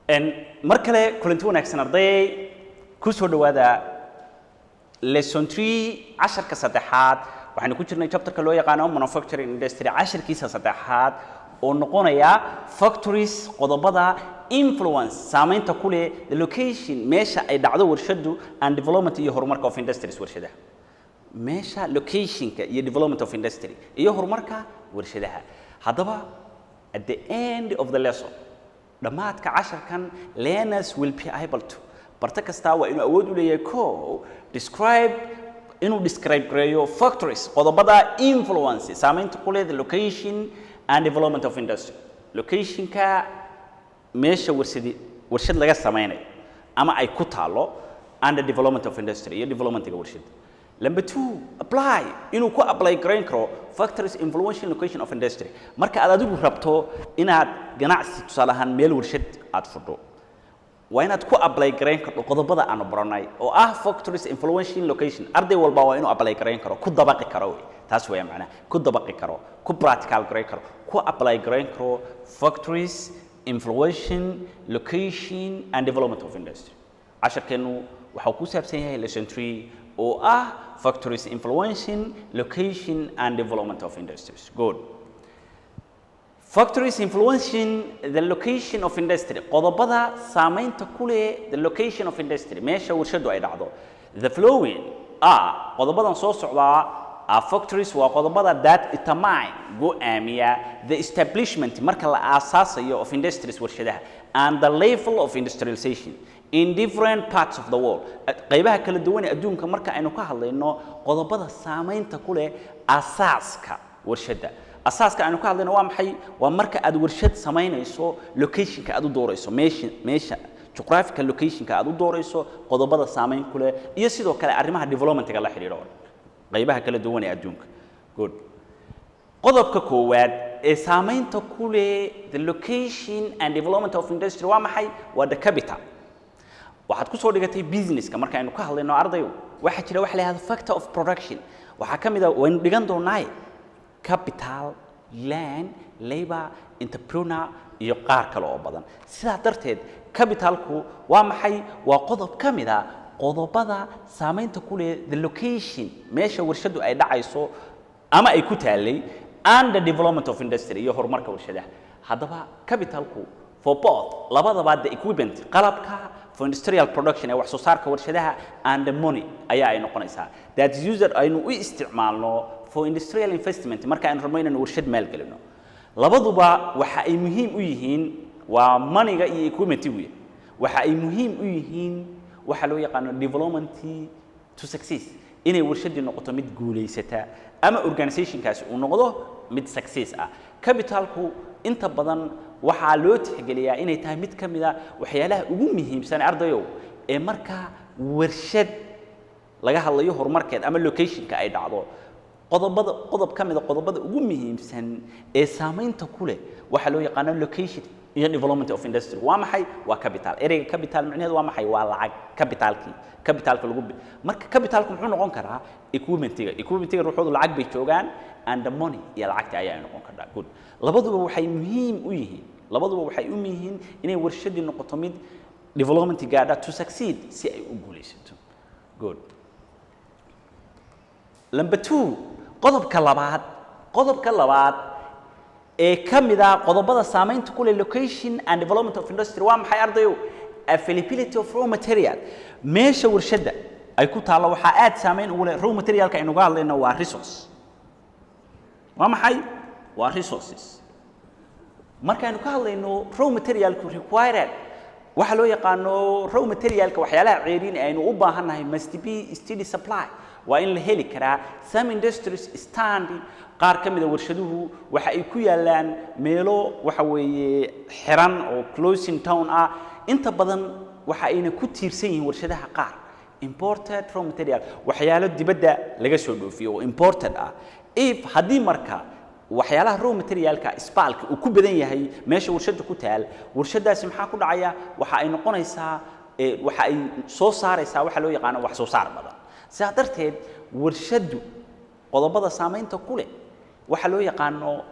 Mar kale kulanti wanaagsan, arday. Ku soo dhowaada lesson 3, casharka saddexaad. Waxaynu ku jirnay chapterka loo yaqaano manufacturing industry, casharkiisa saddexaad oo noqonaya factors, qodobada, influence, saamaynta ku leh, the location, meesha ay dhacdo warshadu, and development, iyo horumarka, of industries, warshadaha. Meesha locationka iyo development of industry iyo horumarka warshadaha. Haddaba, at the end of the lesson, dhammaadka casharkan, learners will be able to, barto kastaa waa inuu awood u leeyahay, co describe, inuu describe gareeyo, factors, qodobada, influence, saamaynta ku leh, the location and development of industry, locationka, meesha warshad laga samaynayo ama ay ku taalo, and the development of industry, iyo developmentga warshadda. Number two, apply, inuu ku apply garayn karo factors influential location of industry. Marka aad adigu rabto inaad ganacsi, tusaale ahaan meel warshad aad fudho, waa inaad ku apply garayn karto qodobada aanu baranay oo ah factors influential location. Arday walba waa inuu apply garayn karo, ku dabaqi karo wey. Taas weeya macnaha, ku dabaqi karo, ku practical garayn karo, ku apply garayn karo factors influential location and development of industry. Casharkeennu waxaa ku saabsan yahay lesson 3 oo ah factors influencing location and development of industries. Good. Factors influencing the location of industry, qodobada saamaynta ku leh the location of industry, meesha warshadu ay dhacdo. The following are, qodobadan soo socdaa, are factors, waa qodobada, that determine, go'aamiya, the establishment, marka la aasaasayo, of industries, warshadaha, and the level of industrialization in different parts of the world, qaybaha kala duwan ee adduunka. Marka aynu ka hadlayno qodobada saamaynta ku leh asaaska warshadda, asaaska aynu ka hadlayno waa maxay? Waa marka aad warshad samaynayso, locationka aad u doorayso, meesha geographical locationka aad u doorayso, qodobada saamayn ku leh, iyo sidoo kale arrimaha developmentga la xidhiidha oo dhan, qaybaha kala duwan ee adduunka. Good. Qodobka koowaad ee saamaynta ku leh the location and development of industry waa maxay? Waa the capital. Waxaad ku soo dhigatay businesska. Marka aynu ka hadlayno, ardayo, waxaa jira waxa la yidhahdo factor of production. Waxaa ka mid a, waynu dhigan doonaaye, capital, land, labor, entrepreneur iyo qaar kale oo badan. Sidaa darteed capitalku waa maxay? Waa qodob ka mid a qodobada saamaynta ku leh the location, meesha warshadu ay dhacayso ama ay ku taallay, and the development of industry, iyo horumarka warshadaha. Haddaba capitalku for both, labadaba, the equipment, qalabka, for industrial production, ee wax soo saarka warshadaha, and the money ayaa ay noqonaysaa, that is used, aynu u isticmaalno, for industrial investment, marka aynu rabno inaynu warshad maalgelino. Labaduba waxa ay muhiim u yihiin, waa moneyga iyo equipmentigu, waxa ay muhiim u yihiin waxa loo yaqaano development to success, inay warshaddii noqoto mid guulaysata ama organizationkaasi uu noqdo mid success ah. Capitalku inta badan waxaa loo tixgeliyaa inay tahay mid ka mid a waxyaalaha ugu muhiimsan, ardayow, ee marka warshad laga hadlayo horumarkeed ama locationka ay dhacdo. Qodobada, qodob ka mid a qodobada ugu muhiimsan ee saamaynta ku leh waxaa loo yaqaano location iyo development of industry waa maxay? Waa capital. Ereyga capital micnaheedu waa maxay? Waa lacag. Capitalkii, capitalka lagu marka capitalku muxuu noqon karaa? Equipmentiga. Equipmentiga ruuxoodu lacag bay joogaan, and the money, iyo lacagta ayaa noqon kartaa. Good. Labaduba waxay muhiim u yihiin, labaduba waxay u yihiin inay warshadii noqoto mid development gaadha, to succeed, si ay u guulaysato. Good. Number two, qodobka labaad, qodobka labaad ee ka mid ah qodobada saamaynta ku leh location and development of industry waa maxay, ardayo? Availability of raw material. Meesha warshadda ay ku taallo waxaa aad saamayn ugu leh raw materialka. Aynu ga hadlayno waa resource. Waa maxay? Waa resources. Markaaynu ka hadlayno raw materialku required, waxaa loo yaqaano raw materialka, waxyaalaha ceeriin ee aynu u baahannahay, must be steady supply, waa in la heli karaa. Some industries stand, qaar ka mid a warshaduhu waxa ay ku yaallaan meelo waxa weeye xiran oo closing town ah. Inta badan waxa ayna ku tiirsan yihiin warshadaha qaar imported raw material, waxyaalo dibadda laga soo dhoofiyo oo imported ah. If, haddii marka waxyaalaha raw materialka spalka uu ku badan yahay meesha warshadda ku taal, warshadaasi maxaa ku dhacaya? Waxa ay noqonaysaa, waxa ay soo saaraysaa waxa loo yaqaano wax soo saar badan. Sidaa darteed warshaddu qodobada saamaynta ku leh waxa loo yaqaano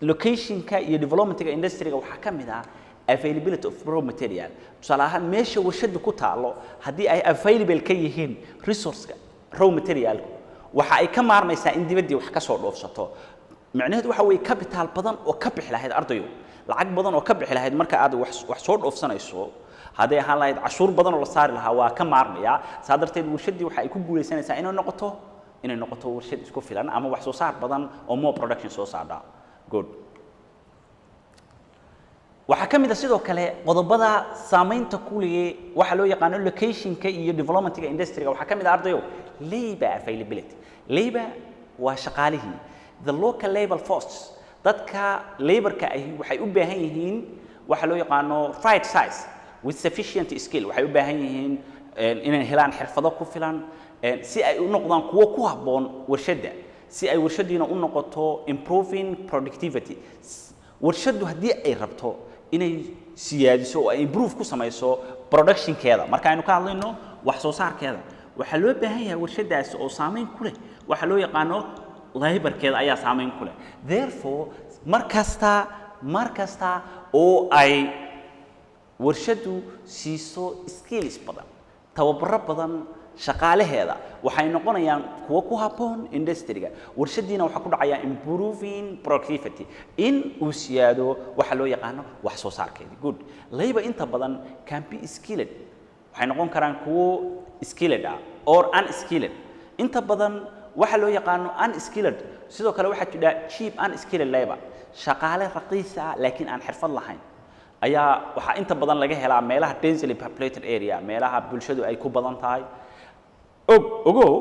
locationka iyo developmentga industryga waxaa ka mid ah Availability of raw material. Tusaale ahaan, meesha warshadu ku taalo haddii ay available ka yihiin resourceka, raw materialku, waxa ay ka maarmaysaa in dibaddii wax ka soo dhoofsato. Micnaheedu waxa weeye capital badan oo ka bixi lahayd, ardayo, lacag badan oo ka bixi lahayd marka aad wax soo dhoofsanayso, hadday ahaan lahayd cashuur badan oo la saari lahaa, waa ka maarmaya. Saa darteed warshaddii waxa ay ku guulaysanaysaa inay noqoto warshad isku filan ama wax soo saar badan oo more production soo saardha. Good. Waxaa ka mid a sidoo kale qodobada saamaynta ku leh waxa loo yaqaano locationka iyo developmentga industryga, waxaa ka mid ah, ardayo, labor availability. Labor waa shaqaalihii, the local labor force. Dadka laborka ahi waxay u baahan yihiin waxa loo yaqaano right size with sufficient skill. Waxay u baahan yihiin inay helaan xirfado ku filan si ay u noqdaan kuwo ku habboon warshadda, si ay warshaddiina u noqoto improving productivity. Warshaddu haddii ay rabto inay siyaadiso oo ay improve ku samayso productionkeeda, marka aynu ka hadlayno wax soo saarkeeda, waxaa loo baahan yahay warshaddaasi oo saamayn ku leh waxa loo yaqaano laborkeeda ayaa saamayn ku leh. Therefore, mar kasta oo ay warshaddu siiso skills badan, tababaro badan shaqaalaheeda, waxay noqonayaan kuwo ku habboon industryga. Warshaddiina waxaa ku dhacaya improving productivity, in uu siyaado waxa loo yaqaano wax soo saarkeedii. Good. Labor inta badan can be skilled, waxay noqon karaan kuwo skilled ah, or unskilled. Inta badan waxa loo yaqaano unskilled. Sidoo kale waxaa jira cheap unskilled labor, shaqaale raqiis ah laakiin aan xirfad lahayn ayaa waxaa inta badan laga helaa meelaha densely populated area, meelaha bulshadu ay ku badan tahay. Og ogow,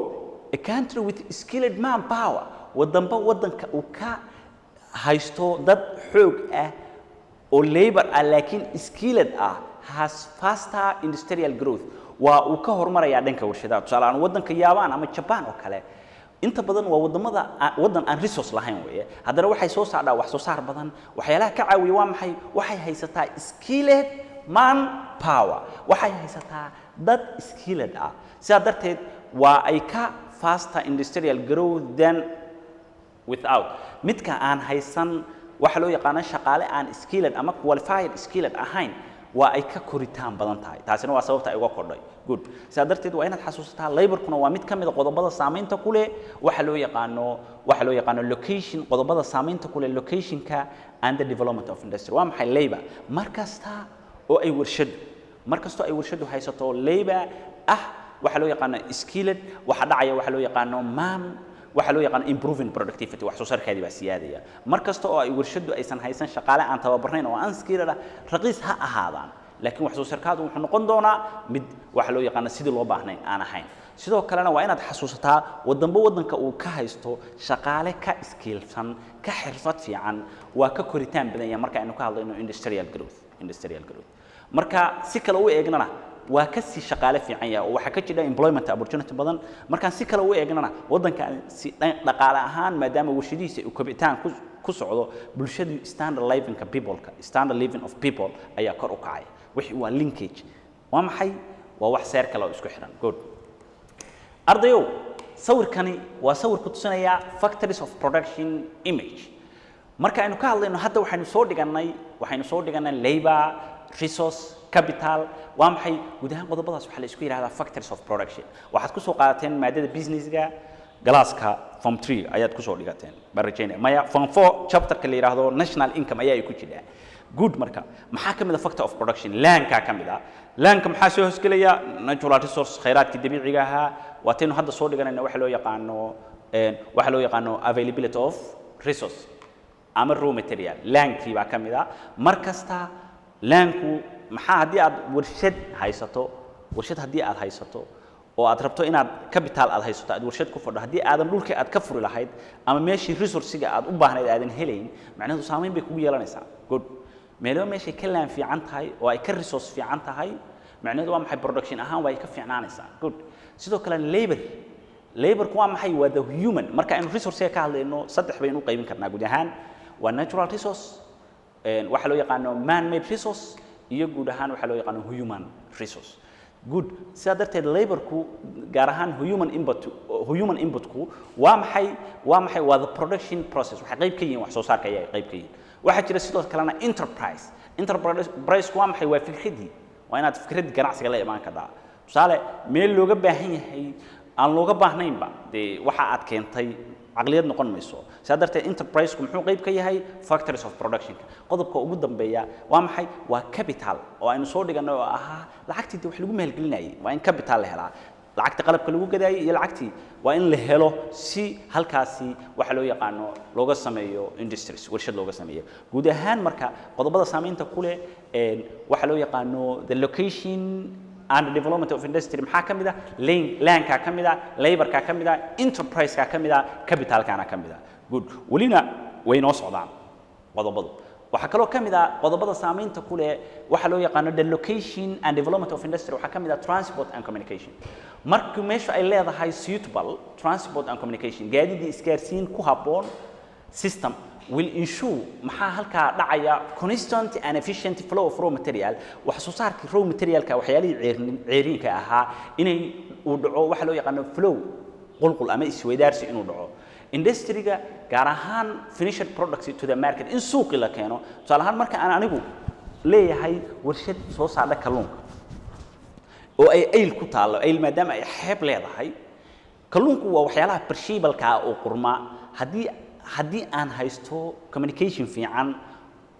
a country with skilled manpower, wadanba wadanka uu ka haysto dad xoog ah oo labor ah laakiin skilled ah, has faster industrial growth, waa uu ka horumarayaa dhanka warshadaha. Tusaale ahaan, waddanka Yaabaan ama Japan oo kale inta badan waa wadamada waddan aan resource lahayn weeye, haddana waxay soo saardhaa wax soo saar badan. Waxyaalaha ka caawiya waa maxay? Waxay haysataa skilled man power, waxay haysataa dad skilled ah. Sidaa darteed waa ay ka faster industrial growth than without. Midka aan haysan waxa loo yaqaano shaqaale aan skilled ama qualified skilled ahayn, waa ay ka koritaan badan tahay. Taasina waa sababta ay uga kordhay. Good. Sidaa darteed waa inaad xasuusataa, laborkuna waa mid ka mid a qodobada saamaynta ku leh waxa loo yaqaano location, qodobada saamaynta ku leh locationka and the development of industry. Waa maxay labor? Mar kasta oo ay warshadu haysato labor ah waxa loo yaqaano skilled, waxa dhacaya waxa loo yaqaano man waxa loo yaqaano improving productivity, wax soo saarkeedii baa siyaadaya. Mar kasta oo ay warshadu aysan haysan shaqaale aan tababarnayn oo unskilled ah, raqiis ha ahaadaan, laakiin wax soo saarkaadu wuxuu noqon doonaa mid waxa loo yaqaano sidii loo baahnayn aan ahayn. Sidoo kalena waa inaad xasuusataa, wadanba wadanka uu ka haysto shaqaale ka skillsan, ka xirfad fiican, waa ka koritaan badan yahay marka aynu ka hadlayno industrial growth. Marka si kale u eegnana, waa ka sii shaqaale fiican yahay oo waxaa ka jira employment opportunity badan. Markaan si kale u eegnana, waddankan si dhaqaale ahaan, maadaama warshadihiisa uu kobitaan ku socdo, bulshadu standard livingka peopleka, standard living of people ayaa kor u kacaya. Wixii waa linkage. Waa maxay? Waa wax seer kale oo isku xiran. Good. Ardayow, sawirkani waa sawir ku tusinaya factories of production image. Marka aynu ka hadlayno hadda, waxaynu soo dhiganay labor, resource, capital. Waa maxay guud ahaan qodobadaas? Waxaa la isku yidhahdaa factors of production. Waxaad ku soo qaadateen maadada businesska, classka form 3 ayaad kusoo dhigateen baan rajaynaya. Maya, form 4, chapterka la yidhaahdo national income ayaa ay ku jirtaa. Good. Marka maxaa ka mid a factor of production? Landkaa ka mid ah. Landka maxaa soo hoosgelaya? Natural resource, khayraadkii dabiiciga ahaa. Waataynu hadda soo dhiganayna waxa loo yaqaano availability of resource ama raw material. Landkii baa ka mid ah. Mar kasta landku maxaa? Haddii aad warshad haysato, warshad haddii aad haysato oo aad rabto inaad capital aad haysato, aad warshad ku fadho, haddii aadan dhulkii aad ka furi lahayd ama meeshii resourciga aad u baahnayd aadan helayn, macnaheedu saamayn bay kugu yeelanaysaa. Good. Meelo meeshay ka land fiican tahay oo ay ka resource fiican tahay, macnaheedu waa maxay? Production ahaan waa ay ka fiicnaanaysaa. Good. Sidoo kale labor. Laborku waa maxay? Waa the human. Marka aynu resourcega ka hadlayno, saddex baynu u qaybin karnaa guud ahaan: waa natural resource, waxaa loo yaqaano man made resource, iyo guud ahaan waxaa loo yaqaano human resource. Good. Sidaa darteed laborku, gaar ahaan human input, human inputku waa maxay? Waa maxay? Waa the production process. Waxay qayb ka yihiin wax soo saarka ayaa qayb ka yihiin. Waxaa jira sidoo kalena enterprise. Enterprise waa maxay? Waa fikraddii, waa inaad fikraddii ganacsiga la imaan kartaa. Tusaale, meel looga baahan yahay aan looga baahnaynba, dee waxa aad keentay caqliyad noqon mayso. Sidaa darteed enterprise-ku muxuu qayb ka yahay? Factories of productionka. Qodobka ugu dambeeya waa maxay? Waa capital, oo aynu soo dhiganay, oo ahaa lacagtii dee wax lagu maalgelinayay. Waa in capital la helaa, lacagta qalabka lagu gadaayay iyo lacagtii waa in la helo, si halkaasi waxa loo yaqaano looga sameeyo industries, warshad looga sameeyo. Guud ahaan marka qodobada saamaynta ku leh waxa loo yaqaano the location and development of industry maxaa ka mid ah? Landkaa ka mid ah, laborkaa ka mid ah, enterprise-kaa ka mid ah, capitalkaana ka mid ah. Good. Welina way noo socdaan qodobadu. Waxaa kaloo ka mid ah qodobada saamaynta ku leh waxa loo yaqaano the location and development of industry, waxaa ka mid ah transport and communication. Marka meeshu ay leedahay suitable transport and communication, gaadiidii isgaarsiin ku habboon system will ensure, maxaa halkaa dhacaya? Constant and efficient flow of raw material, wax soo saarkii raw materialka, waxyaalihii ceeriinka ahaa, inay uu dhaco waxa loo yaqaano flow, qulqul ama isweydaarsi inuu dhaco industryga, gaar ahaan finished products to the market, in suuqi la keeno. Tusaale ahaan, marka aan anigu leeyahay warshad soo saarta kalluunka oo ay Eyl ku taallo, Eyl maadaama ay xeeb leedahay, kalluunku waa waxyaalaha perishable-ka ah oo qurma. Haddii aan haysto communication fiican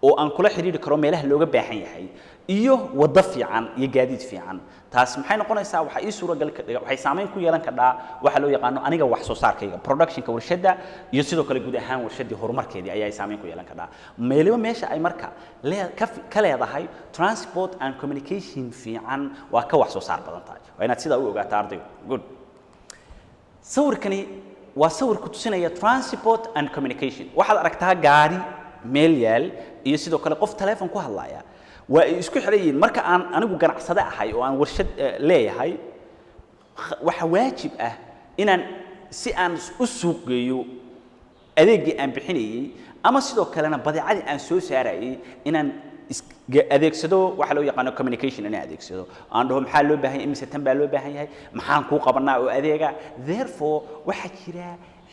oo aan kula xidhiidhi karo meelaha looga baahan yahay, iyo waddo fiican iyo gaadiid fiican, taas maxay noqonaysaa? Waxaa ii suuragal waxay saameyn ku yeelan kardhaa waxa loo yaqaano aniga wax soo saarkayga, productionka warshadda, iyo sidoo kale guud ahaan warshaddii horumarkeedii ayaa saameyn ku yeelan kardhaa. Meeliba meesha ay marka lee ka leedahay transport and communication fiican waa ka wax soo saar badan tahay. Waa inaad sidaa u ogaataa, ardaygu. Good. Sawirkani waa sawir ku tusinaya transport and communication. Waxaad aragtaa gaari meel yaal iyo sidoo kale qof telephone ku hadlaya. Waa ay isku xiran yihiin. Marka aan anigu ganacsade ahay oo aan warshad leeyahay, waxa waajib ah inaan si aan u suuq geeyo adeeggii aan bixinayey ama sidoo kalena badeecadii aan soo saarayay, inaan adeegsado waxa loo yaqaano communication, inaan adeegsado, aan dhaho: maxaa loo baahan yahay? Imise tan baa loo baahan yahay? Maxaan kuu qabanaa oo adeega? Therefore waxaa jira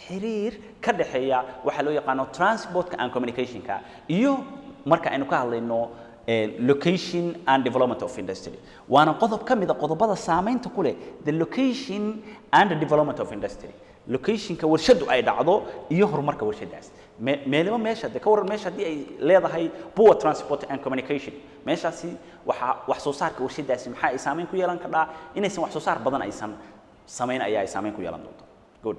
xiriir ka dhexeeya waxa loo yaqaano transportka and communicationka iyo marka aynu ka hadlayno location and development of industry. Waana qodob ka mid a qodobada saamaynta ku leh the location and the development of industry, locationka warshadu ay dhacdo iyo horumarka warshadaas. Meeliba meesha de ka waran, meesha haddii ay leedahay poor transport and communication, meeshaasi waxaa wax soo saarka warshadaasi maxaa ay saameyn ku yeelan kardhaa? Inaysan wax soo saar badan aysan samayn ayaa ay saameyn ku yeelan doonta. Good.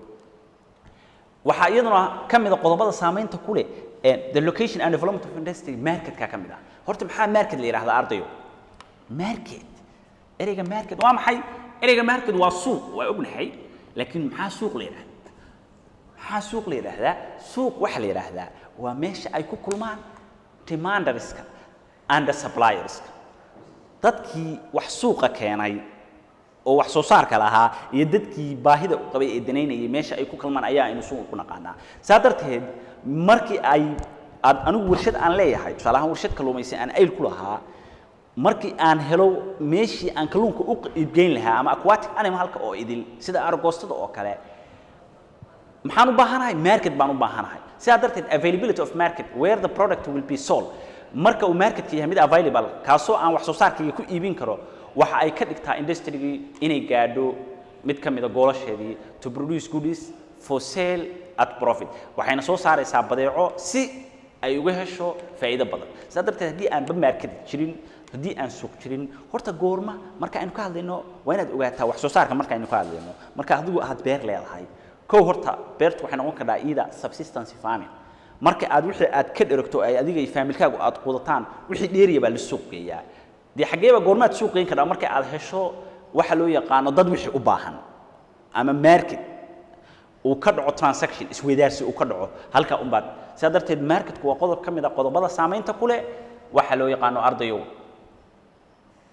Waxaa iyaduna ka mid a qodobada saamaynta ku leh the location and development of industry marketka ka mid ah. Horta maxaa market la yidhahdaa, ardayo? Market, ereyga market waa maxay? Ereyga market waa suuq, waa ognahay, laakiin maxaa suuq la yidhahdaa? Maxaa suuq la yidhaahdaa? Suuq waxaa la yidhaahdaa waa meesha ay ku kulmaan demanderska and the supplierska, dadkii wax suuqa keenay oo wax soo saarka lahaa iyo dadkii baahida u qabay ee danaynayay. Meesha ay ku kulmaan ayaa aynu suuqa ku naqaanaa. Saa darteed markii ay aad anigu warshad aan leeyahay, tusaale ahaan warshad kalluumaysi aan Ayl ku lahaa, markii aan helo meeshii aan kalluunka u iibgeyn lahaa ama aquatic animalka oo idil sida aragoostada oo kale, maxaan u baahanahay? Market baan u baahanahay. Sidaa darteed availability of market where the product will be sold, marka uu marketka yahay mid available kaasoo aan wax soo saarkayga ku iibin karo, waxa ay ka dhigtaa industrygii inay gaadho mid ka mid a goolasheedii, to produce goods for sale at profit. Waxayna soo saaraysaa badeeco si ay uga hesho faa'iido badan. Sidaa darteed haddii aanba market jirin, haddii aan suuq jirin, horta goorma marka aynu ka hadlayno, waa inaad ogaataa wax soo saarka marka aynu ka hadlayno, marka adigu aad beer leedahay, kow horta beertu waxay noqon kartaa iyada subsistence farming. Marka aad wixii aad ka dheragto, ay adiga iyo faamilkaagu aad qudataan, wixii dheeriya baa la suuq geeyaa. Dee xaggee baa goormaad suuq geyn kartaa? Marka aad hesho waxa loo yaqaano dad wixii u baahan ama market uu ka dhaco transaction, isweydaarsi uu ka dhaco halka unbaad. Sidaa darteed marketku waa qodob ka mid a qodobada saamaynta ku leh waxa loo yaqaano, ardayow,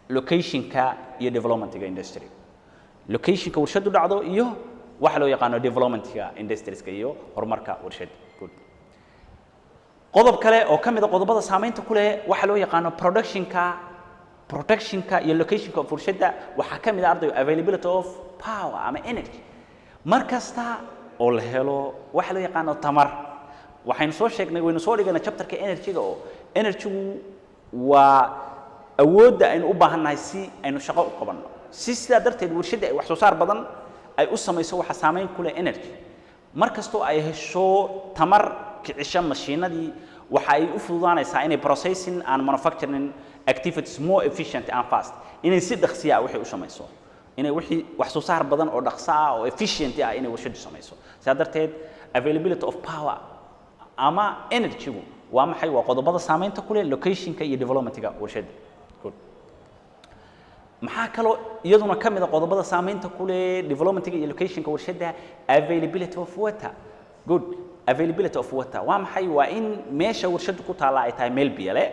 locationka iyo developmentga industry, locationka warshadu dhacdo iyo waxa loo yaqaano developmentga industrieska iyo horumarka warshadda. Good. Qodob kale oo ka mid a qodobada saamaynta ku leh waxa loo yaqaano productionka iyo locationka of warshadda waxaa ka mid ah, ardayo, availability of power ama energy. Mar kasta oo la helo waxa loo yaqaano tamar. Waxaynu soo sheegnay, waynu soo dhiganay chapterka energy-ga, oo energy-gu waa awoodda aynu u baahannahay si aynu shaqo u qabanno. Si sidaa darteed warshadda ay wax soo saar badan ay u samayso, waxa saameyn ku leh energy. Mar kastoo ay hesho tamar kicisho mashiinadii, waxa ay u fududaanaysaa inay processing and manufacturing activities more efficient and fast, inay si dhaqsiya ah waxay u samayso, inay wixii wax soo saar badan oo dhaqso ah oo efficient ah inay warshaddu samayso. Sidaa darteed availability of power ama energy-gu waa maxay? Waa qodobada saameynta ku leh locationka iyo development-ga warshadda. Good. Maxaa kaloo iyaduna ka mid a qodobada saameynta ku leh development-ga iyo locationka warshadda? Availability of water. Good. Availability of water waa maxay? Waa in meesha warshaddu ku taalla ay tahay meel biyo leh.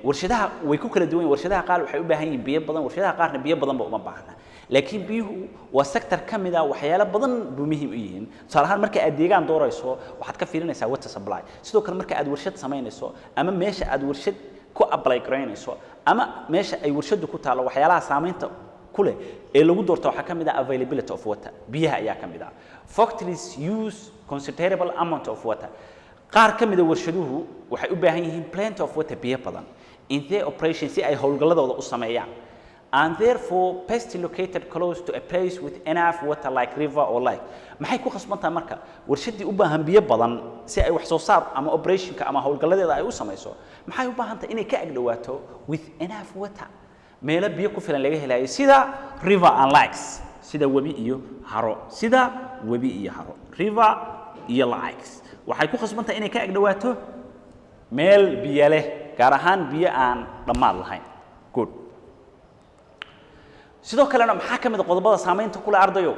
Warshadaha way ku kala duwan yihiin. Warshadaha qaar waxay u baahan yihiin biyo badan, warshadaha qaarna biyo badanba uma baahna. Laakiin biyuhu waa sector ka mid ah, waxyaalo badan buu muhiim u yihiin. Tusaale ahaan, marka aad deegaan doorayso, waxaad ka fiirinaysaa water supply. Sidoo kale, marka aad warshad samaynayso ama meesha aad warshad ku apply garaynayso ama meesha ay warshaddu ku taallo, waxyaalaha saameynta ku leh ee lagu doorto waxaa ka mid ah availability of water, biyaha ayaa ka mid ah. Factories use considerable amount of water. Qaar ka mid a warshaduhu waxay u baahan yihiin plenty of water, biyo badan, in their operation, si ay howlgalladooda u sameeyaan, and therefore best located close to a place with enough water, like river or lake. Maxay ku khasban tahay marka warshaddii u baahan biyo badan si ay wax soo saar ama operationka ama howlgalladeeda ay u samayso? Maxay u baahan tahay? Inay ka agdhawaato with enough water, meelo biyo ku filan laga helayo, sida river and lakes, sida webi iyo haro, sida webi iyo haro, river iyo lakes. Waxay ku khasban tahay inay ka agdhawaato meel biyo leh, gaar ahaan biyo aan dhammaad lahayn. Good. Sidoo kalena maxaa ka mid a qodobada saameynta ku leh, ardayo,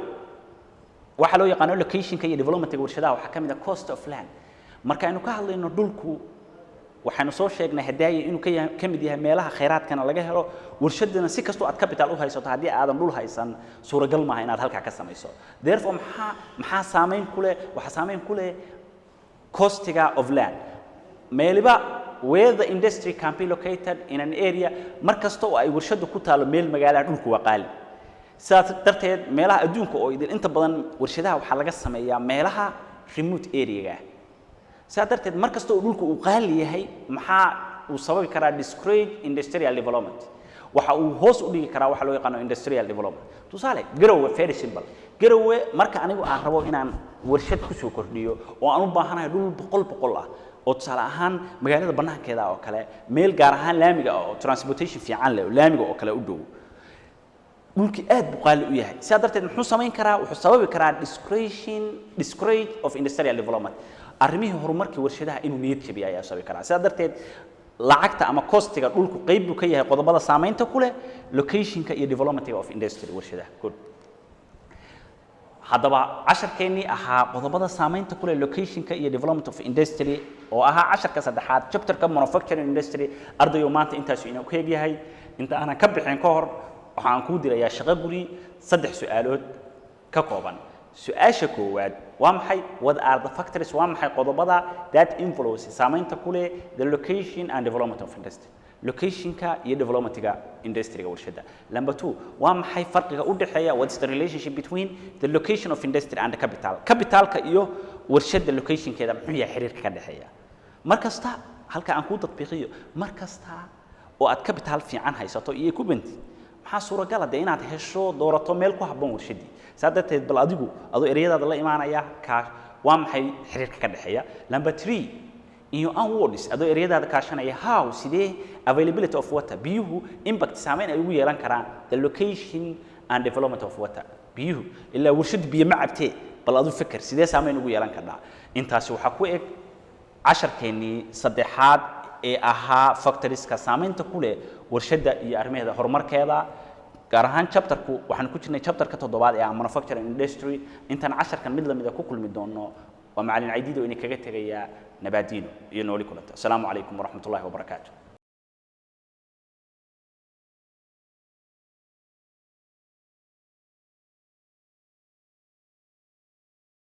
waxaa loo yaqaano locationka iyo developmentka warshadaha? Waxaa ka mid a cost of land. Marka aynu ka hadlayno dhulku, waxaynu soo sheegnay hadaaye inuu ka yahay, ka mid yahay meelaha khayraadkana laga helo. Warshadana si kastoo aad capital u haysato, haddii aadan dhul haysan, suuragal maaha inaad halkaa ka samayso. Therefore, maxaa saameyn ku leh? Waxaa saameyn ku leh costiga of land. Meeliba where the industry can be located in an area, mar kasta oo ay warshadu ku taalo meel magaalaha, dhulku waa qaali. Sidaas darteed meelaha adduunka oo idin inta badan warshadaha waxaa laga sameeyaa meelaha remote area-ga. Sidaa darteed mar kasta oo dhulku uu qaali yahay, maxaa uu sababi karaa? Discourage industrial development. Waxa uu hoos u dhigi karaa waxa loo yaqaano industrial development. Tusaale, Garowe, very simple. Garowe marka anigu aan rabo inaan warshad kusoo kordhiyo oo aan u baahanahay dhul 100 100 ah, oo tusaale ahaan magaalada bannaankeeda oo kale, meel gaar ahaan laamiga oo transportation fiican leh oo laamiga oo kale u dhow, dhulkii aad buu qaali u yahay. Sidaa darteed muxuu samayn karaa? Wuxuu sababi karaa discourage of industrial development, arrimihii horumarkii warshadaha inuu niyad jabiyo ayaa sababi karaa. Sidaa darteed lacagta ama costiga dhulku qayb buu ka yahay qodobada saameynta ku leh locationka iyo developmentiga of industry, warshadaha. Good. Haddaba casharkeennii ahaa qodobada saameynta ku leh locationka iyo development of industry, oo ahaa casharka saddexaad chapterka manufacturing industry, ardayo, maanta intaasu inoo ku egyahay. Inta aanan ka bixin ka hor, waxaan kuu dirayaa shaqo guri saddex su-aalood ka kooban. Su-aasha koowaad waa maxay? What are the factors, waa maxay qodobada, that influence, saameynta ku leh, the location and development of industry, locationka iyo developmentga industryga, warshadda? Number two, waa maxay farqiga u dhexeeya, what's the relationship between the location of industry and the capital? Capitalka iyo warshadda locationkeeda muxuu yahay xiriirka ka dhexeeya? Mar kasta halka aan kuu tatbiiqiyo, mar kasta oo aad capital fiican haysato iyo equipment, maxaa suuragala dee inaad hesho, doorato meel ku habboon warshaddii. Saa darteed bal adigu adoo ereyadaada la imaanaya kaa, waa maxay xiriirka ka dhexeeya? Number three, in your own words, adoo ereyadaada kaashanaya, how, sidee, availability of water, biyuhu, impact, saameyn ay ugu yeelan karaan the location and development of water, biyuhu ilaa warshadu biyo ma cabtee, bal adu fikir, sidee saameyn ugu yeelan kartaa? Intaasi waxaa ku eg casharkeennii saddexaad ee ahaa factorieska saameynta ku leh warshadda iyo arrimaheeda horumarkeeda, gaar ahaan chapterku waxaan ku jirnay chapterka toddobaad ee ah manufacturing industry. Intaan casharkan mid lamida ku kulmi doono, waa macalin Caydiid oo idin kaga tegayaa nabaadiino iyo nooli kulanta. Asalaamu calaykum waraxmat ullahi wabarakaatu.